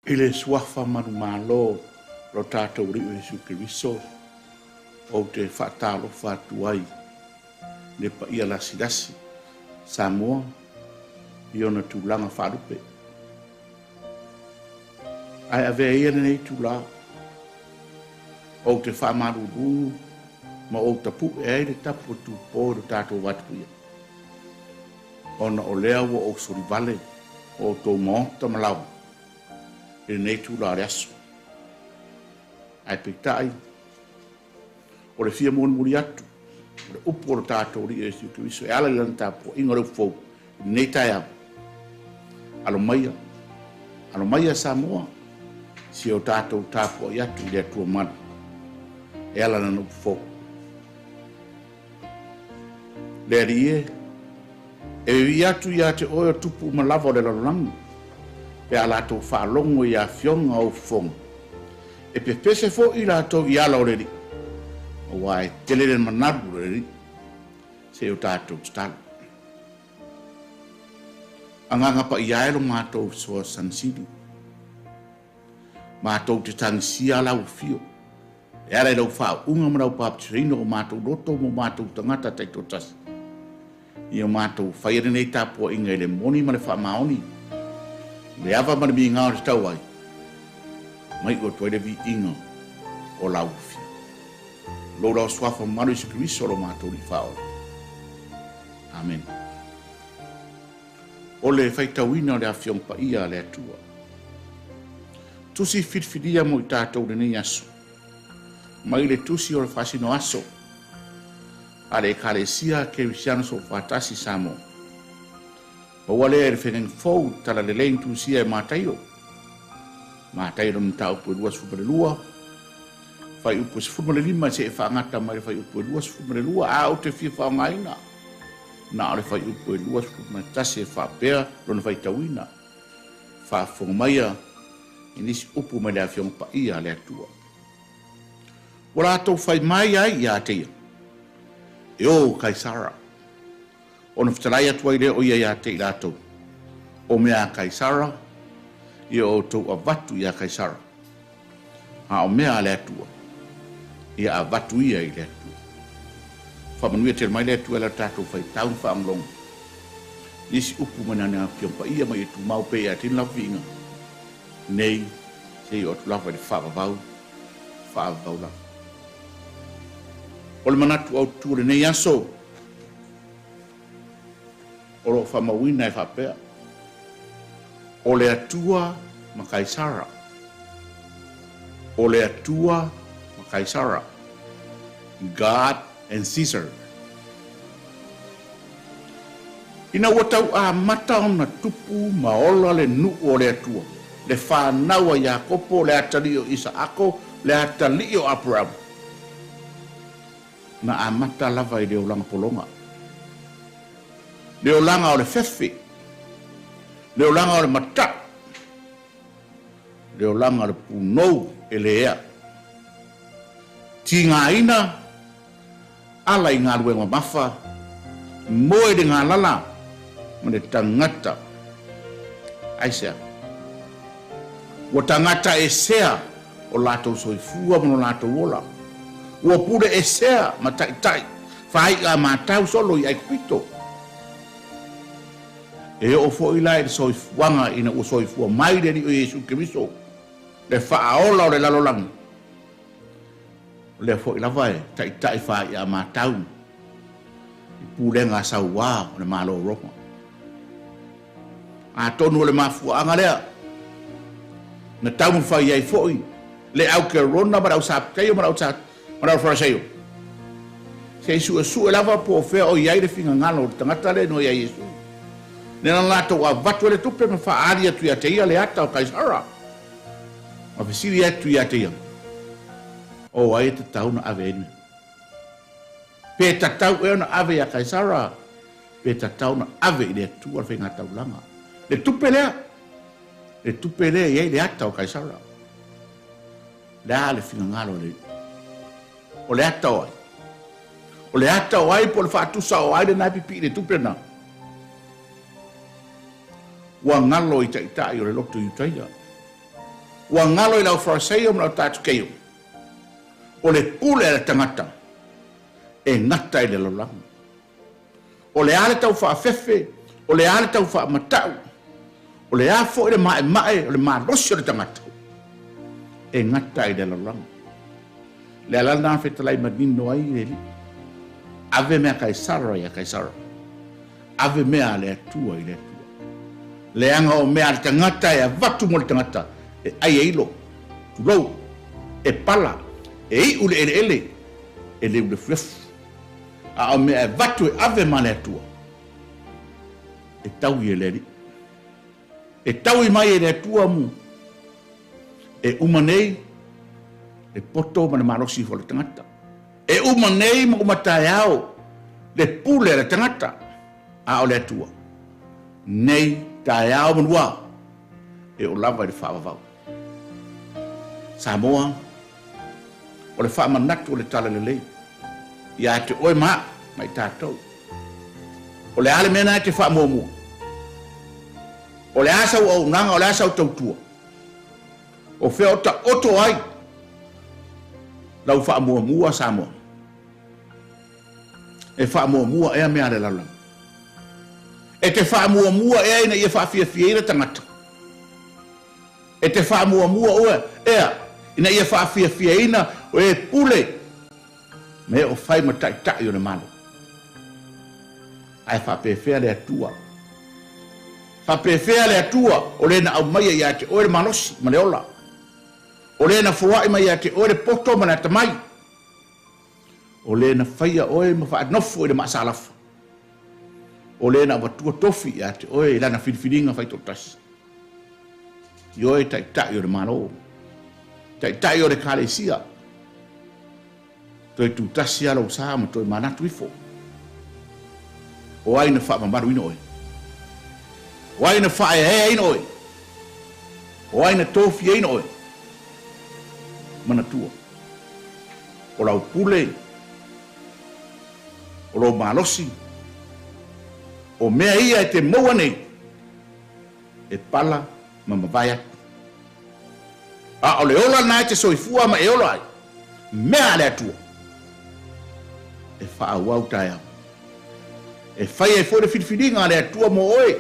I le Suafa manumalo o lo tatou Alii o Iesu Keriso, ou te faatalofa atu ai i le paia lasilasi Samoa i ona tulaga faalupe. Ae avea ia lenei itula ou te faamalulu ma ou tapu'e ai le tapu a Tupo i lo tatou vatapuia, ona o lea ua ou solivale o outou maota ma laoa i lenei itula o le aso. Ae peitai, o le fia molimoli atu o le upu o lo tatou Alii Iesu Keriso e ala i lana tapuaiga o le upu fou i lenei taeao, Alo maia, alo maia Samoa, si o tatou tapuai atu i le Atua malu e ala lana upu fou. Le Alii e, e vivii atu ia te oe o tupu uma lava o le lalolagi, pe a latou faalogo i afioga o ou fofoga, e pepese foi i latou i ala o le Alii, aua e tele le manalu o le Alii, se i o tatou tatalo. Agaga paia e lo matou fesoasoani sili, matou te tagisia lau afio, e ala i lau faauuga ma lau papatisoina o matou loto ma o matou tagata taitoatasi, ia matou faia lenei tapuaiga i le moni ma le faamaoni, le ava ma le migao e tatau ai, ma iu atu ai le viiga o lau afio. Lou lao Suafa mamalu Iesu Keriso lo matou Alii Faaola. Amene. O le faitauina o le Afioga Paia a le Atua. Tusi filifilia mo i tatou lenei aso. Mai le tusi o le faasino aso a le Ekalesia Kerisiano Soofaatasi i Samoa. Maua lea i le Feagaiga Fou, Talalelei na tusia e Mataio. Mataio lona mataupu e 22, fuaiupu e 15 seia faagata mai le fuaiupu e 22, a ou te fia faaaogaina na o le fuaiupu e 21 e faapea lona faitauina. Faafofoga maia i nisi upu mai le Afioga Paia a le Atua. Ua latou fai mai ai ia te ia, E o Kaisara. Ona fetalai atu ai lea o ia ia te i latou, O mea a Kaisara, ia outou avatu iā Kaisara, a o mea a le Atua, ia avatu ia i le Atua. Faamanuia tele mai le Atua i la tatou faitau ma faalogologo i isi upu mai nane Afioga Paia ma ia tumau pea ia te lava viiga nei seia oo atu lava i le faavavau, faavavau lava. O le manatu autu o lenei aso, o lo o faamauina e faapea, O le Atua ma Kaisara. O le Atua ma Kaisara. God and Caesar. Ina ua tau amata ona tupu ma ola le nuu o le Atua, le fanau a Iakopo, le atalii o Isaako, le atalii o Aperama, Na amata lava i le olaga pologa, le olaga o le fefe, le olaga o le mata'u, le olaga o le punou e le ea. Tigaina ala i galuega mamafa, moe i le galala ma le tagata. Aisea? Ua tagata esea o latou soifua ma lo latou ola. Ua pule esea ma taitai faai'a matau solo i Aikupito. E oo foi la i le soifuaga ina ua soifua mai le Alii o Iesu Keriso, le Faaola o le lalolagi, o lea foi lava e taitai faai'a matau i pulega a sauā o le Malo o Roma. Atonu o le mafuaaga lea na taumafai ai foi le au Kerona ma le au Sapukeio ma le au Fariseio se i suesue lava po o fea o i ai le finagalo o le tagata lea inoa ia Iesu. Lea na latou avatu ai le tupe ma faaali atu ia te ia le ata o Kaisara, ma fesili atu ia te ia, O ai e tatau ona ave ai le mea? Pe tatau ea ona ave ia Kaisara? Pe tatau ona ave i le Atua le faigataulaga? Le tupe lea, le tupe lea e i ai le ata o Kaisara. Le a le finagalo o le O le ata o ai? O le ata o ai po o le faatusa o ai lena e pipii i le tupe lena? Ua galo i taitai o le loto Iutaia. Ua galo i le au Fariseio ma le au Tatukeio, o le pule a le tagata e gata i le lalolagi. O le a le tau faafefe, o le a le tau faamatau, o le a foi le maemae o le malosi o le tagata, e gata i le lalolagi. Le ala lena fetalai manino ai le Alii, ave mea Kaisara ia Kaisara, ave mea a le Atua i le Atua. Leaga o mea a le tagata e avatu mo le tagata, e ai e ilo, tulou, e pala, e iu le eleele, e leulefulefu. A o mea e avatu e ave ma le Atua, e taui e le Alii. E taui mai e le Atua mu e uma nei le poto ma le malosi o le tagata. E uma nei ma uma taeao le pule a le tagata, a o le Atua nei taeao manua e oo lava i le faavavau. Samoa, o le faamanatu o le Talalelei ia te oe ma au ma i tatou. O le a le mea lena e te faamuamua? O le a sau auaunaga, o le a sau tautua? O fea o taoto ai lau faamuamua Samoa? E faamuamua ea mea a le lalolagi? E te faamuamua ea ina ia faafiafiaina tagata? E te faamuamua oe ea ina ia faafiafiaina e pule ma e o fai ma taitai o le Malo? Ae faapefea le Atua? Faapefea le Atua o le na aumaia ia te oe le malosi ma le ola, o le na foai mai ia te oe le poto ma le atamai, o le na faia oe ma faanofo i le maasalafa, o le na avatua tofi ia te oe i lana filifiliga faitoatasi? Ioe, Taitai o le Malo, Taitai o le Ekalesia, toe tutasi lava lou sa ma toe manatu ifo. O ai na faamamaluina oe? O ai na faaeaeaina oe? O ai na tofiaina oe? Manatua, o lau pule, o lou malosi, o mea ia e te maua nei, e pala ma mavae atu. A o le ola lena e te soifua ma e ola ai, mea a le Atua, e faaauau taeao. E fai ai foi le filifiliga a le Atua mo oe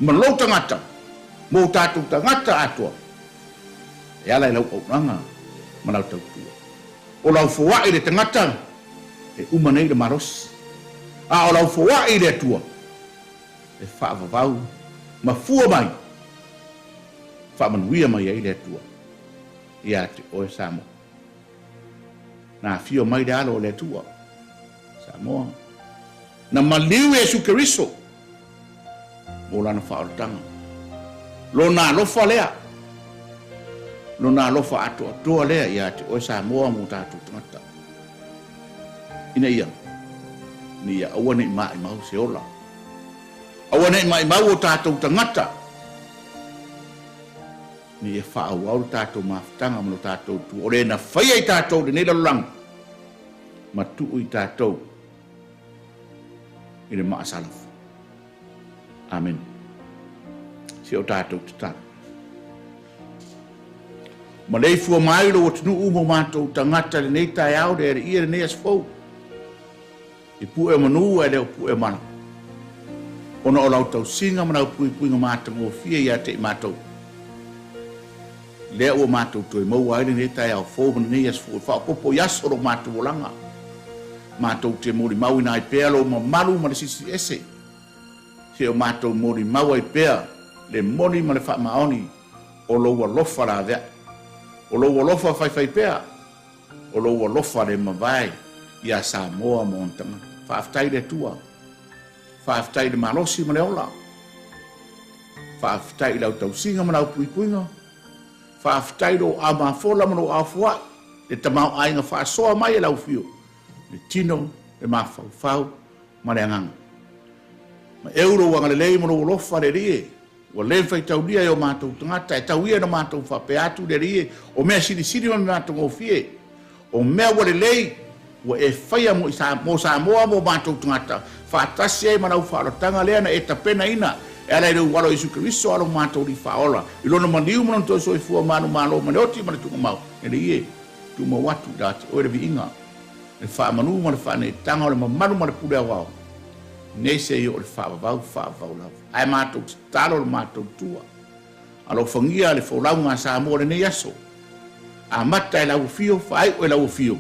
ma lou tagata, mo o tatou tagata atoa, e ala i lau auaunaga ma lau tautua. O lau foai i le tagata, e uma nei le malosi, a o lau foai i le Atua, e faavavau ma fua mai, faamanuia mai ai le Atua ia te oe Samoa. Na afio mai le Alo o le Atua, Samoa, na maliu Iesu Keriso mo lana faaolataga. Lona alofa lea, lona alofa atoatoa lea ia te oe Samoa mo tatou tagata. Ina ia, ina ia aua ne i maimau se ola. Aua ne i maimau o tatou tagata, ina ia faaauau le tatou mafutaga ma lo tatou tu. O le na faia i tatou i lenei lalolagi, ma tuu i tatou i le maasalafo. Amene. Si o tatou tatalo. Maleifua mai lou atunuu ma o matou tagata i lenei taeao le alii lenei aso fou. I pue o manu ae le o pue o mala. Ona o lau tausiga ma lau puipuiga matagofie ia te i matou. Lea ua matou toe maua ai lenei taeao fou ma lenei aso fou e faaopoopo i aso o lo matou olaga. Matou te molimauina ai pea lou mamalu ma le Silisili Ese. Se o matou molimau ai pea le moni ma le faamaoni o lou alofa laveai, o lou alofa faifaipea, o lou alofa le mavae iā Samoa ma ona tagata. Faafetai i le Atua. Faafetai i le malosi ma le ola. Faafetai i lau tausiga ma lau puipuiga. Faafetai i lou ao mafola ma lou ao foai, le tamaoaiga faasoa mai e lau afio, le tino, le mafaufau ma le agaga. Ma eu lou agalelei ma lou alofa le Alii e, ua le faitaulia e o matou tagata, e tau ia ina matou faapea atu le Alii e, o mea silisili ma mea matagofie, o mea ua lelei ua e faia mo mo Samoa ma o matou tagata, faatasi ai ma lau faaolataga lea na e tapenaina E ala i le ualo Iesu Keriso a lo matou Alii Faaola, i Lona maliu ma Lona toe soifua manumalo ma le oti ma le tuugamau, e le ie, tumau atu ia te Oe le viiga, le faamanu ma le faaneetaga o le mamalu ma le pule aoao, nei seia oo i le faavavau faavavau lava. Ae matou tatalo lo matou Tua, alofagia le folauga a Samoa i lenei aso, amata e lau afio, faaiu e lau afio,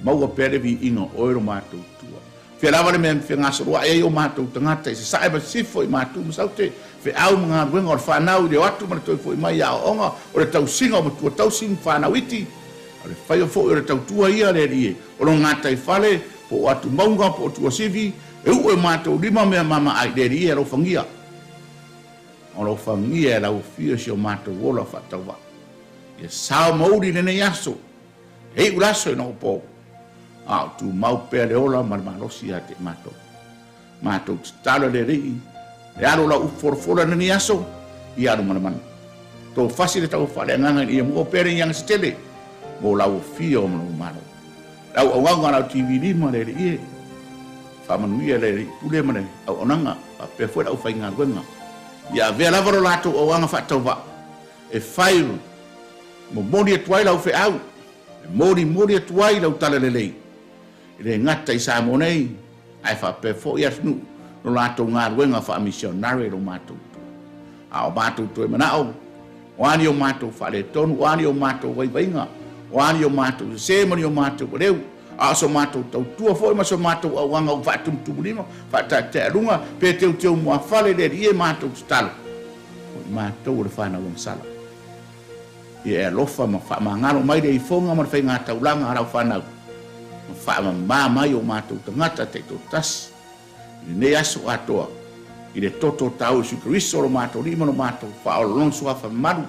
maua pea le viiga o Oe lo matou Tua. Fea lava le mea e fegasoloai ai o matou tagata i Sasae ma Sisifo, i Matu ma Saute, feau ma galuega o le fanau i le o atu ma le toe foi mai i aoaoga, o le tausiga o matua tausi ma fanau iti, o le faiva foi o le tautua ia a le Alii e, o lona gataifale, po o atumauga, po o tuasivi, e uu e matou lima mea mama ai le Alii e alofagia. Alofagia e lau afio si o matou ola faatauvaa. Ia sao ma uli lenei aso. E iu le aso ina ua po, a o tumau pea le ola ma le malosi ia te matou. Matou tatalo e le Alii, e alu lau upu folafola i lenei aso, ia alu manamana. Tofasi le taua faaleagaga ina ia maua pea le iiga se tele mo lau afio ma lou malo. Le auaunaga a lau TV lima le Alii e, faamanuia le Alii Pule ma le auaunaga faapea foi le aufaigaluega. Ia avea lava lo latou auaga faatauvaa e fai Momoli atu ai lau feau, e molimoli atu ai lau talalelei, e le gata i Samoa nei, ae faapea foi atunuu no latou galuega faamisionare i lo matou itu. A o matou toe manao, o a ni o matou faaletonu, o a ni o matou vaivaiga, o a ni o matou sese ma ni o matou aleu, a o so matou tautua foi ma so matou auaga ua faatumutumulima, faataetaealuga, pe teuteu muafale le Alii e matou tatalo, o i matou o le fanau agasala. Ia e alofa ma faamagalo mai le ifoga ma le faigataulaga a lau fanau, ma faamama mai o matou tagata taitoatasi i lenei aso atoa, i le toto tau o Iesu Keriso lo matou Alii ma lo matou Faaola Lona Suafa mamalu,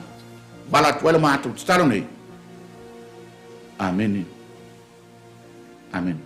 vala atu ai lo matou tatalo nei. Amene. Amene.